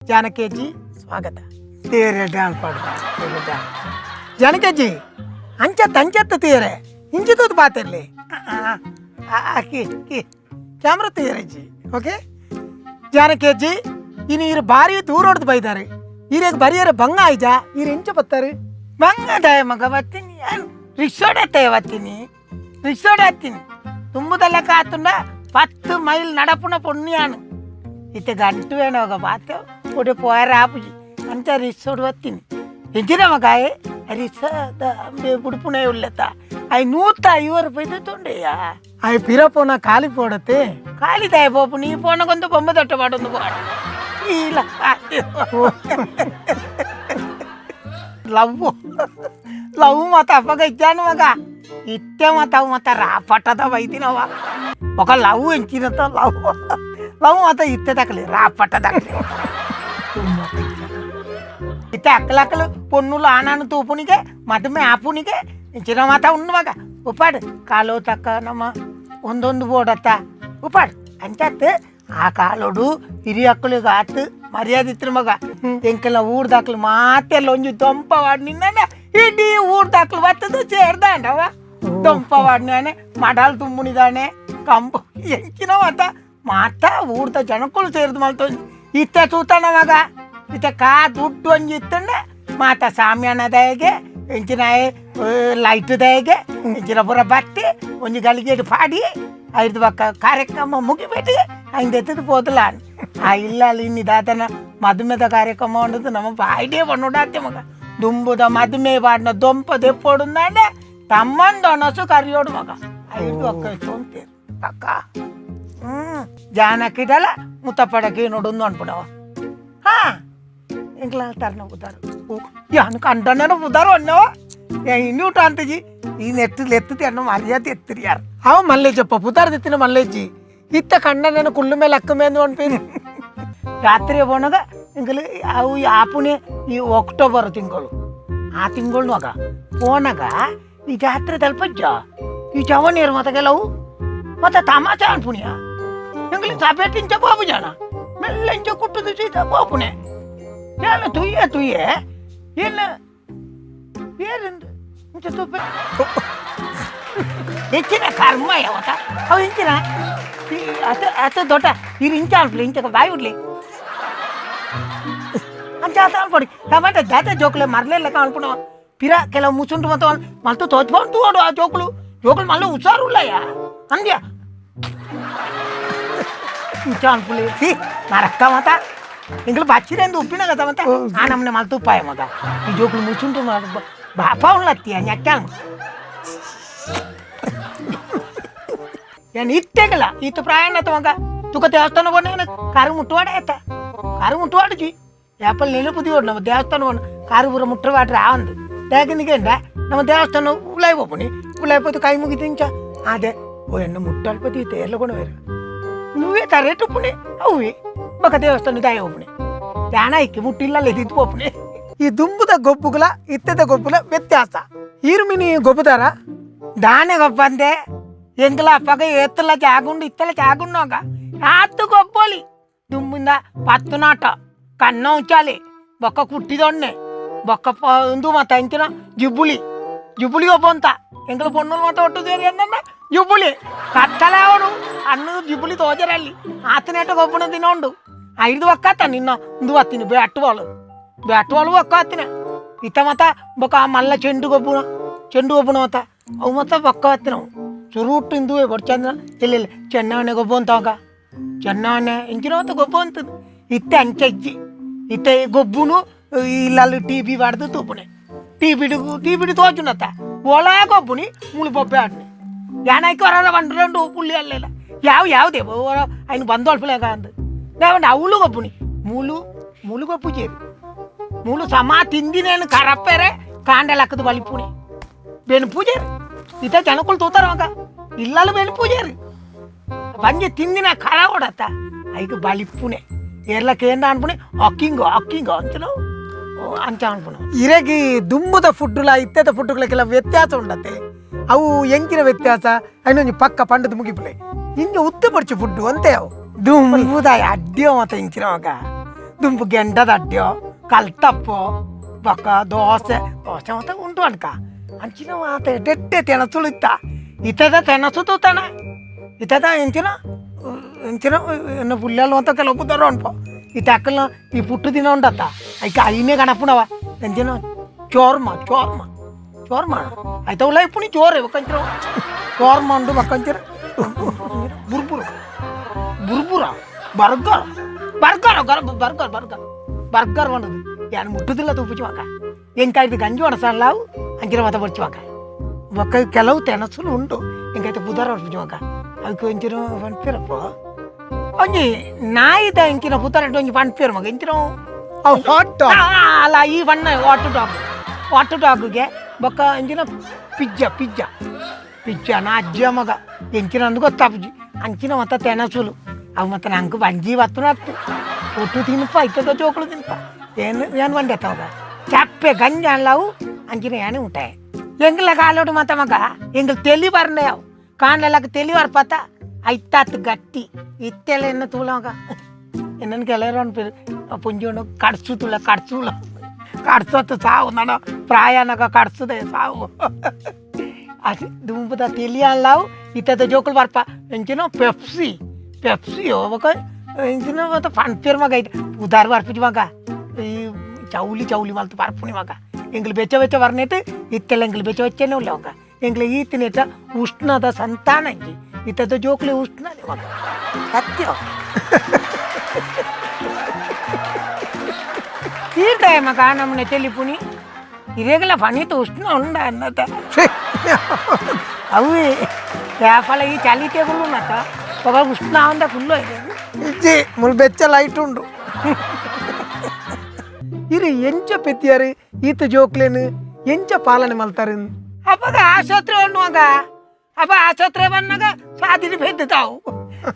ಜಾನಕೇಜಿ ಸ್ವಾಗತ. ತೇರೆ ಡ್ಯಾನ್ ಪಾಡು ಜಾನಕೇಜಿ ಅಂಚತ್ತ ಅಂಚತ್ತ ತೀರೆ ಇಂಚಿತದ ಬಾತಿರ್ಲಿ camera ತೀರಜ್ಜಿ. Okay ಜಾನಕೇಜಿ, ಇನ್ನು ಇರು ಭಾರಿ ದೂರ ಹೊಡೆದು ಬೈದಾರೆ. ಈರೇಗ ಬರಿಯರ ಬಂಗ ಆಯ್ಜ ಈರು ಇಂಚ ಬತ್ತಾರೆ ಬಂಗದಾಯ ಮಗ ಬತ್ತೀನಿ. ರಿಕ್ಷೋಡತ್ತೆ ಬತ್ತೀನಿ, ರಿಕ್ಷೋಡ ಹತ್ತೀನಿ. ತುಂಬುದಲ್ಲ ಕಾತುಂಡ 10 ಮೈಲ್ ನಡಪುನ ಪುಣ್ಯಾನು ಇತ್ತೆ ಗಂಟು വേണೋಗ ಬಾತೆ ಒಡೆ ಪೋಯರ ಆಪುಜಿ ಅಂಚ ರಿಕ್ಷೋಡ್ ಬತ್ತೀನಿ. ಎಂಚಿನ ಮಗಾಯೆ ರಿಕ್ಷಾದ ಬುಡುಪುಣೆ ಉಲ್ಲತ್ತ I 150 ರೂಪಾಯಿ ತೊಂಡೆಯ. I ಪಿರ ಪೋನ ಖಾಲಿ ಪೋಡತ್ತೆ ಖಾಲಿ ತಾಯ ಪೋಪು ನೀ ಪೋನಗೊಂದು ಬೊಮ್ಮ ದೊಟ್ಟ ಪಾಡೊಂದು ಪಾಡ ಇಲ್ಲ. ಲವ್ ಲವ್ ಮತ ಅಪ್ಪಗ ಇದ್ದಾನು ಮಗ ಇತ್ತೆ ಮತ ಅವು ಮತ ರಾಪಟ್ಟದ ಬೈದಿನವ ఒక ಲವ್ ಎಂಚಿನಂತ ಲವ್ ಲವ್ ಮತ ಇತ್ತೆ ತಕಲಿ ರಾಪಟ್ಟ ತಕಲಿ ಇತ್ತೆ ಅಕ್ಕಲಕ್ಕಲು ಪೊನ್ನುಲು ಆನಾನು ತೂಪುನಿಗೆ ಮದುಮೆ ಆಪುನಿಗೆ ಇಂಚಿನ ಮಾತ ಉಂಡು ಮಗ ಉಪ್ಪಾಡು ಕಾಲು ತಕ್ಕ ನಮ್ಮ ಒಂದೊಂದು ಬೋಡತ್ತ ಉಪ್ಪಾಡು ಅಂಚತ್ ಆ ಕಾಲೋಡು ಹಿರಿಯಕ್ಕಳಿಗೆ ಆತು ಮರ್ಯಾದೆ ಇತ್ತು ಮಗ. ಎಂಕೆಲ್ಲ ಊರ್ದಾಕ್ಲು ಮಾತೆಲ್ಲ ಒಂಜಿ ದೊಂಪ ವಾಡ್ ನಿನ್ನ ಇಡೀ ಊರ್ದಾಕ್ಲು ಬತ್ತದು ಸೇರ್ದಾಂಡವ ದೊಂಪ ವಾಡ್ನಾನೆ ಮಡಾಲ್ ತುಂಬುನಿದಾನೆ ಕಂಬ ಎಂಕಿನ ಮಾತ ಮಾತ ಊರ್ದ ಜನಕ್ಕಳು ಸೇರ್ದು ಮಲ್ತ ಇತ್ತ ತೂತನ ಮಗ ಇತ್ತ ಕಾ ದುಡ್ಡು ಒಂಜಿ ಇತ್ತಂಡ ಮಾತ ಸಾಮ್ಯಾನ ದಯಗೆ ಎಂಚಿನ ಲೈಟ್ ದಯಗೆ ಎಂಚಿನ ಪೂರ ಬತ್ತಿ ಒಂಜಿ ಗಲಿಗೆಡ್ ಪಾಡಿ ಐದು ಬಕ್ಕ ಕಾರ್ಯಕ್ರಮ ಮುಗಿಬಿಟ್ಟು ಐದು ಪೋದಲ. ಆ ಇಲ್ಲ ಅಲ್ಲಿ ಇನ್ನಿ ದಾತನ ಮದುಮೆದ ಕಾರ್ಯಕ್ರಮ ಉಂಡದು ನಮ್ಮ ಬಾಯ್ಡೇ ಬಣ್ಣುಡಾತೆ ಮಗ. ದುಂಬುದ ಮದುಮೆ ಬಾಡ್ನ ದೊಂಪ ದೆಪ್ಪೋಡುಂದಾಂಡೆ ತಮ್ಮಂದ ಒಣಸು ಕರಿಯೋಡು ಮಗ ಐದು ಒಕ್ಕ ತೋಂತೇರು ಪಕ್ಕ. ಜಾನಕಿಡಲ ಮುತ್ತಪ್ಪಡಕ್ಕೆ ನೋಡೊಂದು ಅನ್ಪುಣವ. ಹಾಂ ಎಂಕ್ಲ ತರನ ಬುದಾರು ಯಾನು ಕಂಡನ ಬುದಾರು ಅಣ್ಣವ ಇನ್ನೂ ಅಂತಜಿ ಈ ನೆಟ್ಟು ಎತ್ತತಿ ಅಣ್ಣ ಮರ್ಯಾದೆ ಎತ್ತಿರಿ ಯಾರು ಅವ ಮಲ್ಲೇಜಪ್ಪ ಪುದಾರ್ದಿತ್ತಿನ ಮಲ್ಲೇಜಿ ಇತ್ತ ಕಣ್ಣನೇನು ಕುಳ್ಳು ಮೇಲೆ ಅಕ್ಕ ಮೇಲೆ ಅನ್ಪೇನು. ರಾತ್ರಿ ಹೋನಾಗ ಎಂಕಲು ಅವು ಆಪುನೆ ಈ ಅಕ್ಟೋಬರ್ ತಿಂಗಳು ಆ ತಿಂಗಳು ಹೋನಾಗ ಈ ಜಾತ್ರೆ ತಲುಪಜ್ಜ ಈ ಜವನಿಯರು ಮತ್ತೆ ಕೆಲವು ಮತ್ತೆ ತಮಾಷೆ ಅನ್ಪುಣಿಯ ಎಂಕಲು ಸಭೆ ಬೋಪು ಜನ ಮೆಲ್ಲ ಇಂಚ ಕುಟ್ಟುದು ಸೀತ ಬೋಪುಣೆ ಏನು ತುಯ್ಯ ತುಯ್ಯೆ ಏನು ಏರಿಂದು ಇಂಚ ತುಪ್ಪೆ ಹೆಚ್ಚಿನ ಕರ್ಮ ಯಾವತ್ತ ಅವು ಇಂಚಿನ ಅತ ಅತ ದೊಡ್ಡ ಇರು ಇಂಚ ಅನ್ಪಲಿ ಇಂಚ ಬಾಯಿ ಬಿಡ್ಲಿ ಅಂಚ ಆತ ಅನ್ಪಡಿ ಟಮಾಟ ಜಾತೆ ಜೋಕುಲೆ ಮರ್ಲೆಲ್ಲ ಅನ್ಪುಣ ಪಿರ ಕೆಲವು ಮುಸುಂಟು ಮತ್ತು ಮಲ್ತು ತೋಚ್ಕೊಂಡು ಓಡು ಆ ಜೋಕುಲು ಜೋಕುಲು ಮಲ್ಲ ಹುಷಾರು ಉಲ್ಲಯ್ಯ ಅಂದ್ಯ ಇಂಚ ಅನ್ಪುಲಿ ಸಿ ನರಕ್ಕ ಮತ ಎಂಗಳು ಬಚ್ಚಿರೆಂದು ಉಪ್ಪಿನ ಕಥ ಮತ್ತ ಆ ನಮ್ಮನೆ ಮಲ್ತು ಉಪ್ಪಾಯ ಮಗ ಈ ಜೋಕುಲು ಮುಸುಂಟು ಬಾಪ ಉಳ್ಳತ್ತೀಯ ñಕ್ಕಾನು ಏನು ಇತ್ತೆಗಲ್ಲ ಈತ ಪ್ರಾಯಣ ಮಗ ತುಕ ದೇವಸ್ಥಾನ ಬೋಣ ಕಾರು ಮುಟ್ಟುವಾಡ ಆಯ್ತ ಕಾರು ಮುಟ್ಟುವಾಡುಜಿ ಯಾಪಲ್ ನೆನಪು ಓಡು ನಮ್ಮ ದೇವಸ್ಥಾನ ಬೋಣ ಕಾರು ಪೂರ ಮುಟ್ಟವಾಡ್ರೆ ಆ ಒಂದು ತೇಗನಿಗೆ ನಮ್ಮ ದೇವಸ್ಥಾನ ಉಳಾಯಿ ಹೋಪುಣಿ ಉಳಾಯಿ ಪೋತು ಕೈ ಮುಗಿದಿಂಚ ಅದೇ ಓ ಎಣ್ಣೆ ಮುಟ್ಟಲ್ಪತಿ ತೇರ್ಲ ಕೊಣ ಬೇರೆ నువ్వే తరేటుప్పునే అవి ఒక ದೇವಸ್ಥಾನ ದಾಯ ಹೋಪುಣೆ ಜಾಣ ಇಕ್ಕಿ ಮುಟ್ಟಿಲ್ಲ ಎದ್ದಿದ್ದು ಹೋಪುಣೆ. ಈ ದುಂಬುದ ಗೊಬ್ಬುಗಳ ಇತ್ತದ ಗೊಬ್ಬುಲ ವ್ಯತ್ಯಾಸ ಈರುಮಿನಿ ಗೊಬ್ಬುದಾರ ದಾನೆ ಗೊಬ್ಬಂದೆ ಎಂಕಲ ಅಪ್ಪಗ ಏತ್ತಲ ಜಾಗುಂಡು ಇತ್ತಲ ಜಾಗುಂಡು ಆತು ಗೊಬ್ಬಲಿ ದುಂಬಿಂದ ಪತ್ತು ನಾಟ ಕಣ್ಣ ఉంచాలి బొక్క కుట్టిదొన్నే బొక్క ఉందు మా తంచిన జిబ్బులి జిబ్బులి గొప్పంత ఎంకల పొన్నులు మాత్రం ఒట్టు చేరి ఏంటంటే జిబ్బులి కట్టలేవడు అన్ను జిబ్బులి తోజరల్లి ఆతనేట గొప్పన తినోండు ఐదు ఒక్క నిన్న ఇందు వత్తిని bat ball bat ball ఒక్క వత్తిన ఇత మత బొక్క మళ్ళా చెండు గొప్పున చెండు గొప్పున మత అవు మొత్తం ఒక్క వత్తినావు చురుట్టు ఇందు పొడిచంద్ర ఇల్లు చెన్నవనే గొప్ప ఉంటాక చెన్నవనే ఇంచిన గొప్ప ఉంటుంది ಇತ್ತೆ ಅಂಚಜ್ಜಿ ಇತ್ತೆ ಗೊಬ್ಬುನು ಇಲ್ಲಲ್ಲಿ ಟಿ ವಿ ಬಾಡ್ದು ತೂಪುನೆ ಟಿ ಟಿವಿಡು ತೋಚುನತ್ತ ಒಳ ಗೊಬ್ಬುನಿ ಮುಳು ಬೊಬ್ಬೆ ಆಡ್ನಿ ಯಾನಾಯ್ಕ ಹೊರ ಬಂಡ್ರಂಡು ಪುಳ್ಳಿ ಅಲ್ಲೆಲ್ಲ ಯಾವ ಯಾವುದೇ ఆయన ಬಂದೋಳ್ಪಲೇಗ ಅಂದು లేవండి అవులు గొప్పుని మూలు మూలు గొప్పు చేరు మూలు సమా తింది నేను కరప్పేరే కాండలక్కదు బలిపుని ಬೆನ್ನು ಪೂಜಾರಿ ಇತ ಜನಕ್ಕಳು ತೂತಾರ ಮಗ ಇಲ್ಲಲ್ಲ ಬೆನ್ನು ಪೂಜಾರಿ ಬಂಜಿ ತಿಂದಿನ ಕರ ಕೊಡತ್ತ ಐಕ್ ಬಲಿಪುನೆ ಏರ್ಲಕ್ಕೆ ಅನ್ಪುಣೆ ಅಕ್ಕಿಂಗೋ ಅಕ್ಕಿಂಗೋ ಅಂತನು ಅಂಚ ಅನ್ಪುಣ. ಇರಗಿ ದುಂಬುದ ಫುಡ್ಡುಲ ಇತ್ತೆದ ಫುಡ್ಡುಗಳ ಕೆಲ ವ್ಯತ್ಯಾಸ ಉಂಡತ್ತೆ ಅವು ಎಂಕಿನ ವ್ಯತ್ಯಾಸ ಐನೊಂಜಿ ಪಕ್ಕ ಪಂಡದ ಮುಗಿಪುಲೆ ಇಂಜ ಉತ್ತೆ ಪಡ್ಚು ಫುಡ್ಡು ಅಂತೆ ಅವು ದುಂಬುದ ಅಡ್ಡಿಯೋ ಮತ ಇಂಚಿನ ಮಗ ದುಂಬು ಗೆಂಡದ ಅಡ್ಡ್ಯೋ ಕಲ್ತಪ್ಪೋ ಬೊಕ್ಕ ದೋಸೆ ದೋಸೆ ಮಾತ ಉಂಡು ಅನ್ಕ ಅಂಚಿನ ಮಾತ ಎಡ್ಡೆಡ್ಡೆ ತೆನಸುಲು ಇತ್ತ. ಇತ್ತದ ತೆನಸು ತೂತಾನ ಇತ್ತದ ಎಂಚಿನ ಎಂಚಿನ ಎನ್ನ ಪುಲ್ಯಾಲು ಅಂತ ಕೆಲವು ಪುದರ್ ಉಂಟು. ಇತ್ತ ಅಕ್ಕಲ್ನ ಈ ಪುಟ್ಟು ದಿನ ಉಂಡತ್ತ ಐಕೆ ಐನೇ ಗಣಪುಣವ ಎಂಚಿನ ಚೋರ್ಮ ಚೋರ್ಮ ಚೋರ್ಮ ಐತ ಉಲ್ಲ ಇಪ್ಪುನಿ ಚೋರೆ ಬೊಕ್ಕಂಚಿನ ಚೋರ್ಮ ಉಂಡು ಬೊಕ್ಕಂಚಿನ ಬುರ್ಬುರು ಬುರ್ಬುರ ಬರ್ಗರ್ ಬರ್ಗರ್ ಗರ್ ಬರ್ಗರ್ ಬರ್ಗರ್ ಬರ್ಗರ್ ಪಂಡದು ಯಾನ್ ಮುಟ್ಟುದಿಲ್ಲ ತೂಪುಚಿ ಮಗ ಎಂಕಾಯ್ದು ಗಂಜಿ ಒಣಸಲ್ಲಾವು ಅಂಚಿನ ಮಾತ ಬೊರ್ಚಿ ಮಗ ಬೊಕ್ಕ ಕೆಲವು ತೆನಸುಲು ಉಂಡು ಎಂಕೈತೆ ಪುದರ್ ಬರ್ಪುಜಿ ಮಗ ಅದಕ್ಕೆ ಒಂಚಿನ ಪನ್ಪೇರಪ್ಪ ಒಂಜಿ ನಾಯಿದ ಎಂಚಿನ ಪುದರ್ ಒಂಜಿ ಪನ್ಪೇರು ಮಗ ಎಂಚಿನ ಅವು ಹಾಟ್ ಡಾಗ್. ಅಲ್ಲ ಈ ಬಣ್ಣ ವಾಟರ್ ಡಾಗ್ ವಾಟರ್ ಡಾಗ್ಗೆ ಬೊಕ್ಕ ಎಂಚಿನ ಪಿಜ್ಜಾ ಪಿಜ್ಜಾ ಪಿಜ್ಜಾ ನಾ ಅಜ್ಜ ಮಗ ಎಂಚಿನ ಅಂದು ಗೊತ್ತಾಪುಜಿ ಅಂಚಿನ ಮತ್ತ ತೆನಸುಲು ಅವು ಮತ್ತೆ ನಂಗೆ ಬಂಜಿ ಬತ್ತುನ ಅತ್ತು ಒಟ್ಟು ತಿನ್ಪ ಇತ್ತದ ಜೋಕುಲು ತಿನ್ಪ ಏನು ಏನು ಬಂಡೆತ್ತ ಮಗ ಚಪ್ಪೆ ಗಂಜಿ ಅನ್ಲಾವು ಅಂಚಿನ ಏನೇ ಉಂಟಾಯ ಎಂಗ್ಲ ಕಾಲೋಡು ಮತ್ತ ಮಗ ಎಂಗ್ಲ ತೆಲಿ ಬರ್ನೆ ಅವು ಕಾಣಲಕ್ಕ ತೆಲಿ ಬರ್ಪತ್ತ ಐತಾತ್ ಗಟ್ಟಿ ಇತ್ತೆಲ್ಲ ಎನ್ನ ತೂಲ ಮಗ ಎನ್ನನ್ ಕೆಲವರು ಅನ್ಪೇರು ಪುಂಜೋನು ಕಡ್ಸು ತುಳ ಕಡ್ಸುಲ ಕಡ್ಸತ್ತು ಸಾವು ನನ್ನ ಪ್ರಾಯನಗ ಕಡ್ಸುದೆ ಸಾವು ಅದು ದುಂಬುದ ತೆಲಿ ಅಲ್ಲಾವು ಇತ್ತದ ಜೋಕುಲು ಬರ್ಪ ಎಂಚಿನ ಪೆಪ್ಸಿ ಪೆಪ್ಸಿ ಬೊಕ ಎಂಚಿನ ಮತ್ತೆ ಪನ್ಪೇರ್ ಮಗ ಐತೆ ಉದಾರ್ ಬರ್ಪುಜಿ ಮಗ ಈ ಚೌಲಿ ಚೌಲಿ ಮಲ್ತು ಬರ್ಪುನಿ ಮಗ ಎಂಗ್ಲು ಬೆಚ್ಚ ಬೆಚ್ಚ ಬರ್ನೇಟ್ ಇತ್ತೆಲ್ಲ ಎಂಗ್ಲು ಬೆಚ್ಚ ಬೆಚ್ಚನೆ ಉಲ್ಲ ಮಗ ಎಂಗ್ಲು ಈತಿನೇಟ ಉಷ್ಣದ ಸಂತಾನ ಇಜ್ಜಿ ಇತ್ತದ ಜೋಕುಲಿ ಉಷ್ಣನೆ ಮಗ ಸತ್ಯ ತೀರ್ದಾಯ ಮಗ ನಮ್ಮನೆ ತೆಲಿಪುನಿ ಇರೇಗಲ ಫಣಿತ ಉಷ್ಣ ಉಂಡ ಅನ್ನತ ಅವು ಫಲ ಈ ಚಳಿ ಟೇಬಲ್ ಉನ್ನತ ఒక ಉಷ್ಣ ಅಂದ ಫುಲ್ಲು ಇದೆ. ಇಜ್ಜಿ ಮುಲ್ ಬೆಚ್ಚ ಲೈಟ್ ಉಂಡು. ಇರು ಎಂಚ ಪೆತ್ತಿಯಾರು ಈತ ಜೋಕ್ಲೇನು ಎಂಚ ಪಾಲನೆ ಮಲ್ತಾರೆ? ಅಪ್ಪಗ ಆಸ್ಪತ್ರೆ ಅನ್ನುವಾಗ ಅಪ್ಪ ಆಸ್ಪತ್ರೆ ಬಂದಾಗ ಸಾಧಿನ ಪೆದ್ದುತಾವು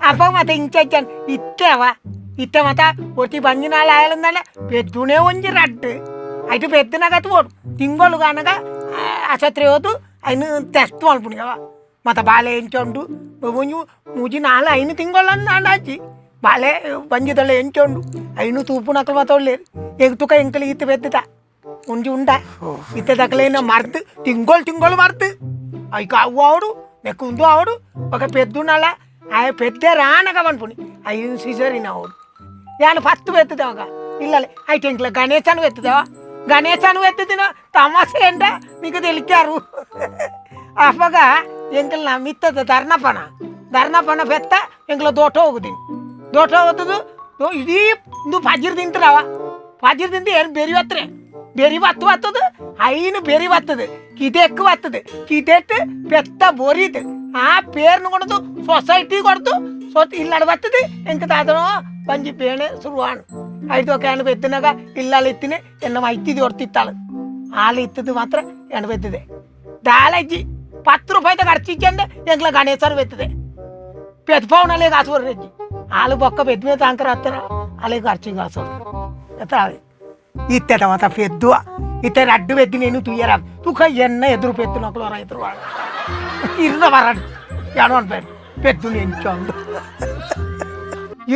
ಅಪ್ಪ ಮತ್ತೆ ಇಂಚ ಇತ್ತೇವ ಇತ್ತೆ ಮತ್ತ ಒತ್ತಿ ಬಂಜಿನಾಳ ಆಯಲಂದಾನೆ ಪೆದ್ದುನೇ ಒಂಜಿ ರಡ್ಡು ಐಟು ಪೆದ್ದುನಾಗ ತೋಡು ತಿಂಗಳು ಕಾನಗ ಆಸ್ಪತ್ರೆ ಹೋದು ಐನು ಟೆಸ್ಟ್ ಮಲ್ಪುನಿಗವ ಮತ್ತೆ ಬಾಳೆ ಎಂಚ ಉಂಡು ಒಂಜಿ ಮೂಜಿ ನಾಲ್ ಐನು ತಿಂಗಳು ಅಂಡಾಚಿ ಬಾಳೆ ಬಂಜಿದಳ್ಳ ಎಂಚ ಉಂಡು ಐನು ತೂಪುನಕಲು ಮಾತ ಒಳ್ಳೇರು ಎಗ್ ತುಕ ಎಂಕಲಿ ಈತ ಪೆದ್ದುತ ಒಂಜಿ ಉಂಡ ಇತ್ತೆ ದಕಲೇನ ಮರ್ದು ತಿಂಗಳು ತಿಂಗಳು ಮರ್ದು ಐಕ ಅವು ಆವಡು ನೆಕ್ಕು ಉಂದು ಆವಡು ఒక పెద్దున్నల ఆ పెద్ద రానగ పనుకుని ఐదు సిజరిన్ ఆవుడు యాను ఫస్ట్ పెత్తుదావక ఇల్లలే అయితే ఇంట్లో గణేశాను ఎత్తుదావా గణేశాను ఎత్తుదిన తమాషా ఏంట నీకు తెలికారు ಅವಾಗ ಎಂಕಲ್ನ ಮಿತ್ತದ ಧರ್ಣಪಣ ಧರ್ಣಪಣ ಬೆತ್ತ ಎಂಕಲ ದೋಟ ಹೋಗುದೀನಿ ದೋಟ ಹೋಗುದು ಇಡೀ ಇಂದು ಫಜಿರ್ ತಿಂತ್ರವ ಫಜಿರ್ ತಿಂದು ಏನು ಬೆರಿ ಹತ್ರ ಬೆರಿ ಬತ್ತು ಬತ್ತದು ಐನು ಬೆರಿ ಬತ್ತದು ಕಿದೆಕ್ಕು ಬತ್ತದು ಕಿದೆಟ್ಟು ಪೆತ್ತ ಬೊರಿದು ಆ ಪೇರ್ನು ಕೊಡದು ಸೊಸೈಟಿ ಕೊಡ್ದು ಸೊ ಇಲ್ಲಡ ಬತ್ತದು ಎಂಕ ದಾದನೋ ಬಂಜಿ ಬೇಣೆ ಶುರುವಾಣು ಐದು can ಬೆತ್ತನಾಗ ಇಲ್ಲಾಳ ಇತ್ತಿನಿ ಎನ್ನ ಐತಿದ್ದು ಹೊರ್ತಿತ್ತಾಳು ಆಳು ಇತ್ತದು ಮಾತ್ರ ಎಣ್ಣೆ ಬೆತ್ತದೆ ದಾಳಜ್ಜಿ 10 ರೂಪಾಯಿದ ಖರ್ಚಿಚ್ಚಂದೆ ಎಂಕ್ಲ ಗಣೇಶರು ಬೆತ್ತದೆ ಪೆದ್ ಪೌನಲ್ಲೇ ಕಾಸು ಬರ್ರಜ್ಜಿ ಆಳು ಬೊಕ್ಕ ಪೆದ್ ಮೇಲೆ ತಾಂಕರ ಹತ್ತಿರ ಅಲ್ಲೇ ಖರ್ಚಿಗೆ ಕಾಸು ಎತ್ತ ಇತ್ತೆದ ಮಾತ ಪೆದ್ದುವ ಇತ್ತೆ ರಡ್ಡು ಪೆದ್ದು నేను ತುಯ್ಯರ ತುಕ ಎನ್ನ ಎದುರು ಪೆದ್ದು ನಕಲು ಹೊರ ಎದುರು ಇರ್ನ ಬರಡು ಯಾಣೋ ಅನ್ಬೇಡ ಪೆದ್ದು ಎಂಚೊಂದು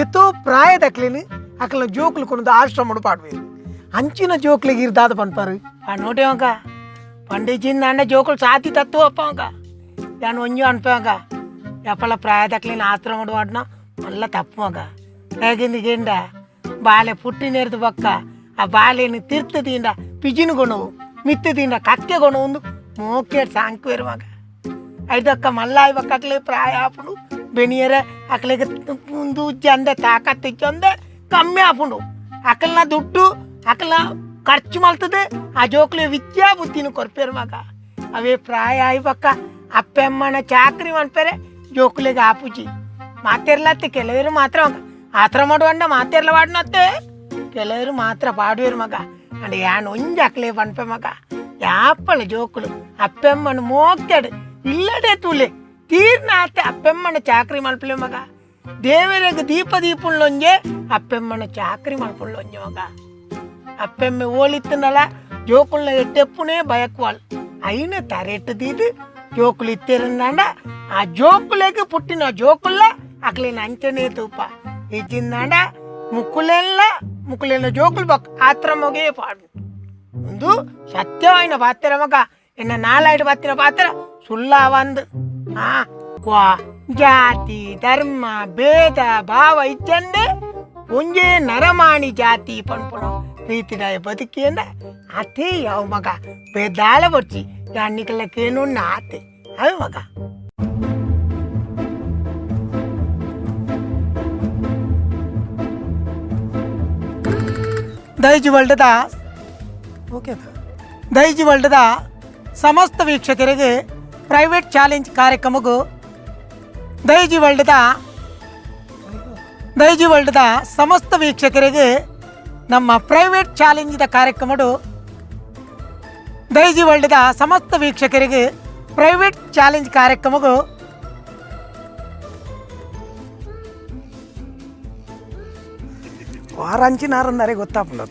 ಎತ್ತೋ ಪ್ರಾಯದಕ್ಲೇನು ಅಕಲ್ನ ಜೋಕುಲು ಕೊನದು ಆಶ್ರಮಡು ಪಾಡ್ವೇರು ಅಂಚಿನ ಜೋಕ್ಲಿಗೆ ಇರ್ದಾದ ಪನ್ಪಾರು. ಪಣ್ಣೋಟೇವಂಕ ಪಂಡಿಜಿಂದ ಜೋಕುಲು ಸಾತಿ ತತ್ವಪ್ಪವಂಕ ಯಾನು ಒಂಜಿ ಅನ್ಪವಂಕ ಎಪ್ಪಲ ಪ್ರಾಯದಕ್ಲಿನ ಆಶ್ರಮಡು ವಾಡ್ನ ಮಲ್ಲ ತಪ್ಪುವಾಗ ಹೇಗಿಂದ ಬಾಳೆ ಪುಟ್ಟಿನೇರ್ದು ಬಕ್ಕ ಆ ಬಾಳೆನು ತಿರ್ತು ತೀಂಡ ಪಿಜಿನು ಕೊಣವು ಮಿತ್ತು ತೀಂಡ ಕಕ್ಕೆ ಕೊಣವು ಮೋಕೇಡ್ ಸಾಂಕ್ವೇರು ಮಗ ಐದಕ್ಕ ಮಲ್ಲಾಯ್ ಬಕ್ಕ ಅಕ್ಲೆ ಪ್ರಾಯ ಆಪುಂಡು ಬೆನಿಯರ ಅಕ್ಲೆಗೆ ಮುಂದು ಜಂದೆ ತಾಕತ್ತು ಇಚ್ಚಂದೆ ಕಮ್ಮಿ ಆಪುಂಡು ಅಕಲ್ನ ದುಡ್ಡು ಅಕಲ್ನ ಖರ್ಚು ಮಲ್ತದೆ ಆ ಜೋಕ್ಲೆ ವಿದ್ಯಾ ಬುದ್ಧಿನ ಕೊರ್ಪೇರು ಮಗ ಅವೇ ಪ್ರಾಯ ಆಯ್ ಬಕ್ಕ ಅಪ್ಪೆಮ್ಮನ ಚಾಕ್ರಿ ಮನ್ಪೇರೆ ಜೋಕ್ಲೆಗೆ ಆಪುಜಿ ಮಾತಿರ್ಲತ್ತೆ ಕೆಲವರು ಮಾತ್ರ ಆತರ ಮಾಡುವಂಡ ಮಾತಿರ್ಲ ವಾಡ್ನತ್ತೆ ಕೆಲವರು ಮಾತ್ರ ಪಾಡುವೇರು ಮಗ ಅಂಡ್ ಯಾನ್ ಒಂಜಿ ಅಕ್ಲೆ ಪನ್ಪೆ ಮಗ ಯಾಪಳ ಜೋಕುಲು ಅಪ್ಪೆಮ್ಮನ ಮೋಕ್ಕೆಡು ಇಲ್ಲಡೆ ತೂಲೆ ತೀರ್ನಾತೆ ಅಪ್ಪೆಮ್ಮನ ಚಾಕ್ರಿ ಮಲ್ಪಲೆ ಮಗ ದೇವರಿಗೆ ದೀಪ ದೀಪುಳ್ಳೊಂಜೆ ಅಪ್ಪೆಮ್ಮನ ಚಾಕ್ರಿ ಮಲ್ಪುಳ್ಳೊಂಜೆ ಮಗ ಅಪ್ಪೆಮ್ಮೆ ಓಲಿತ್ತನಲ್ಲ ಜೋಕುಲ್ನ ಎಟ್ಟೆಪ್ಪುನೇ ಬಯಕ್ವಾಲ್ ಐನ ತರೆಟ್ಟು ದೀದು ಜೋಕುಲು ಇತ್ತಿರಂದಾಂಡ ಆ ಜೋಕುಲೆಗ್ ಪುಟ್ಟಿನ ಜೋಕುಲ್ಲ ಅಕ್ಲಿನ ಅಂಚನೆ ತೂಪ ಇಜ್ಜಿಂದಾಂಡ ಮುಕ್ಕುಲೆಲ್ಲ ಮುಕ್ಕುಲೆನ ಜೋಕುಲು ಬಕ್ ಆತ್ರಮೊಗೆ ಪಾಡು ಒಂದು ಸತ್ಯವಾಯಿನ ಪಾತ್ರ ಮಗ ಎನ್ನ ನಾಲಾಯ್ಡು ಬತ್ತಿನ ಪಾತ್ರ ಸುಳ್ಳಾವಂದು. ಆ ಕ್ವಾ ಜಾತಿ ಧರ್ಮ ಭೇದ ಭಾವ ಇಜ್ಜಂದೆ ಒಂಜೇ ನರಮಾಣಿ ಜಾತಿ ಪನ್ಪುಣ ರೀತಿದಾಯ ಬದುಕಿಯಂದ ಅತೇ ಯಾವ ಮಗ ಬೇದಾಳ ಬೊಚ್ಚಿ ಯಾನಿಕಲ್ಲ ಕೇನು ಆತೆ ಅವೆ ಮಗ. ದೈಜಿ ವರ್ಲ್ಡ್ದ ಓಕೆ ದೈಜಿ ವರ್ಲ್ಡ್ದ ಸಮಸ್ತ ವೀಕ್ಷಕರಿಗೆ ಪ್ರೈವೇಟ್ ಚಾಲೆಂಜ್ ಕಾರ್ಯಕ್ರಮಕ್ಕೂ ದೈಜಿ ವರ್ಲ್ಡ್ದ ದೈಜಿ ವರ್ಲ್ಡ್ದ ಸಮಸ್ತ ವೀಕ್ಷಕರಿಗೆ ನಮ್ಮ ಪ್ರೈವೇಟ್ ಚಾಲೆಂಜ್ದ ಕಾರ್ಯಕ್ರಮಡು ದೈಜಿ ವರ್ಲ್ಡ್ದ ಸಮಸ್ತ ವೀಕ್ಷಕರಿಗೆ ಪ್ರೈವೇಟ್ ಚಾಲೆಂಜ್ ಕಾರ್ಯಕ್ರಮಕ್ಕೂ ವಾರಂಚಿನಾರಂದರೆ ಗೊತ್ತಾಪುಂಡು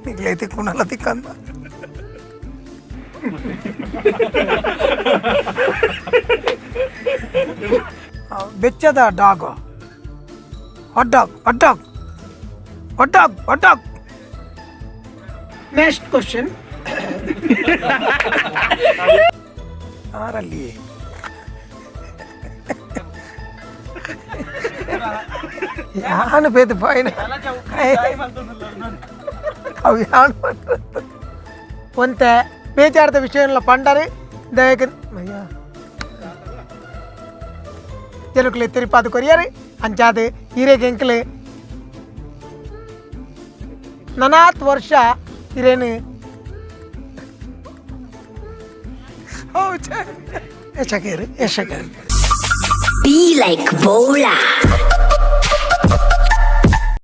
ನಿಗ್ಲೈತಿ ಕುಣಲ ತಿಕ್ಕಂದ. ಬೆಚ್ಚದ dog, hot dog, hot dog, hot dog, hot dog. Next question. ಆರಲ್ಲಿ ಯಾನು ಪೇತು ಪಾಯಿನ ಅವು ಯಾನು ಒಂತೆ ಬೇಜಾರದ ವಿಷಯ ಪಂಡರು ದಯಕ ಅಯ್ಯ ಜನಕುಲೆ ತಿರುಪಾದು ಕೊರಿಯರು ಅಂಚಾದು ಹಿರೇಗೆ ಎಂಕ್ಲೆ ನನಾತ್ ವರ್ಷ ಹಿರೇನು ಯಶಕೇರು ಯಶಕೇರು. Be like Bola.